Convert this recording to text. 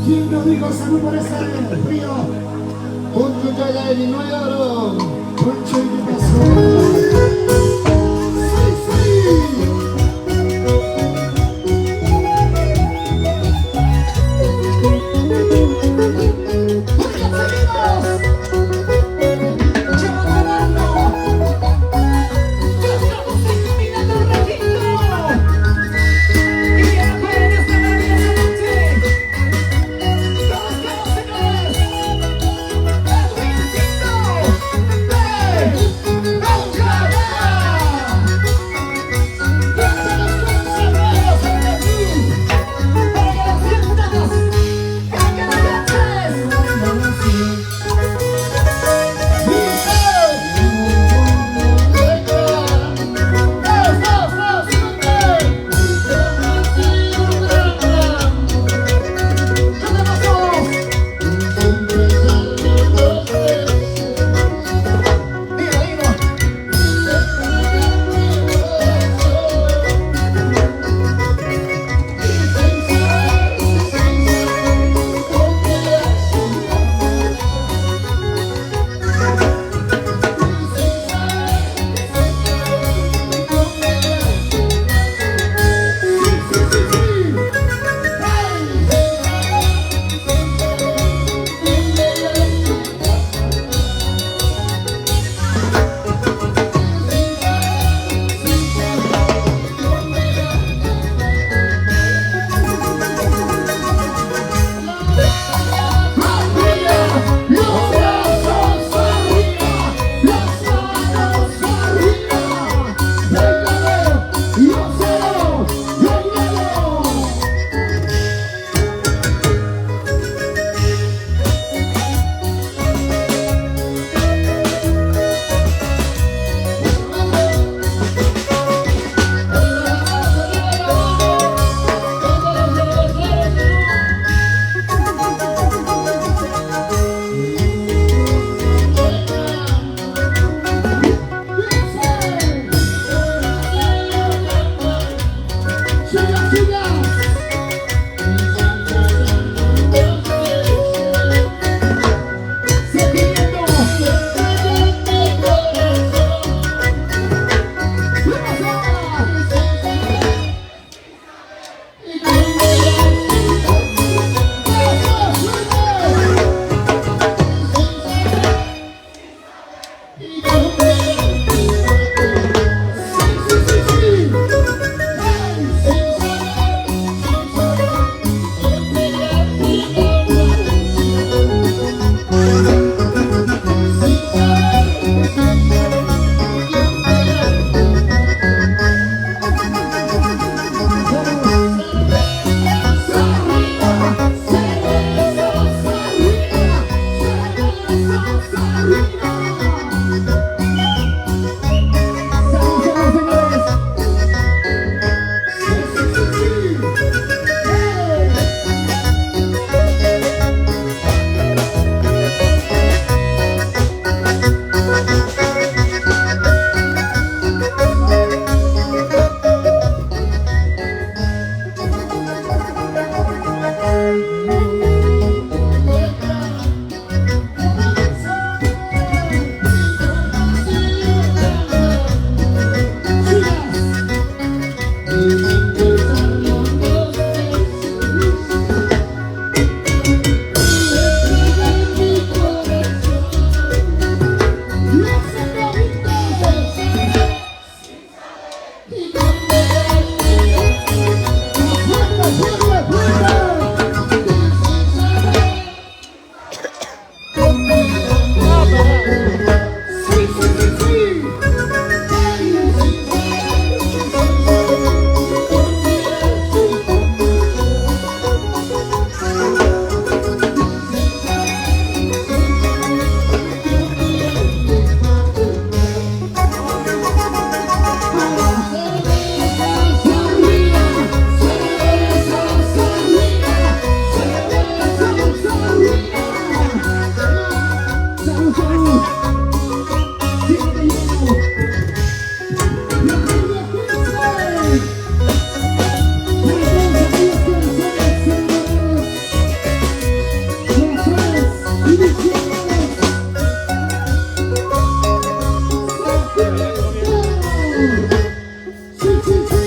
¿Quién nos dijo salud por ese frío? Punchuchayayninuyaro. Puncho, ¿y qué pasó? ¡Sí, sí! ¡Porque seguimos! ¡Llevando! ¡Ya estamos terminando el recinto! ¡Y ahora en esta maravillosa noche! ¡Con ustedes, señores! ¡El Wincito de Cochabamba! ¡Cuéntanos consagrados en el club! ¡Para que lo sientas! ¡Para que lo cantes! ¡Dice! ¡Dos, dos, dos, tres! ¡Cantemos todos! ¡Dilo, dilo! ¡Sí, sí, sí, sí! ¡Hey! ¡Arriba! ¡Los brazos arriba! ¡Las manos arriba! ¡Báilalo! ¡Y gózalo! ¡Báilalo! ¡Siga, siga! ¡Sentimiento! ¡Vamos ahora! ¡Vamos, fuerte! ¡Sí, sí, sí, sí! ¡Hey! ¡Arriba! ¡Cervezas arriba! ¡Cervezas arriba! ¡Salud, salud, señores! ¡Sí, sí, sí, sí! ¡Hey! ¡Sigas! ¡Los señoritos! ¡Fuerte, fuerte, fuerte! ¡Sí, sí, sí, sí! ¡Hey! ¡Arriba! ¡Cervezas arriba! ¡Cervezas arriba! ¡Salud, salud! ¡Siempre lleno! Sí, sí, sí.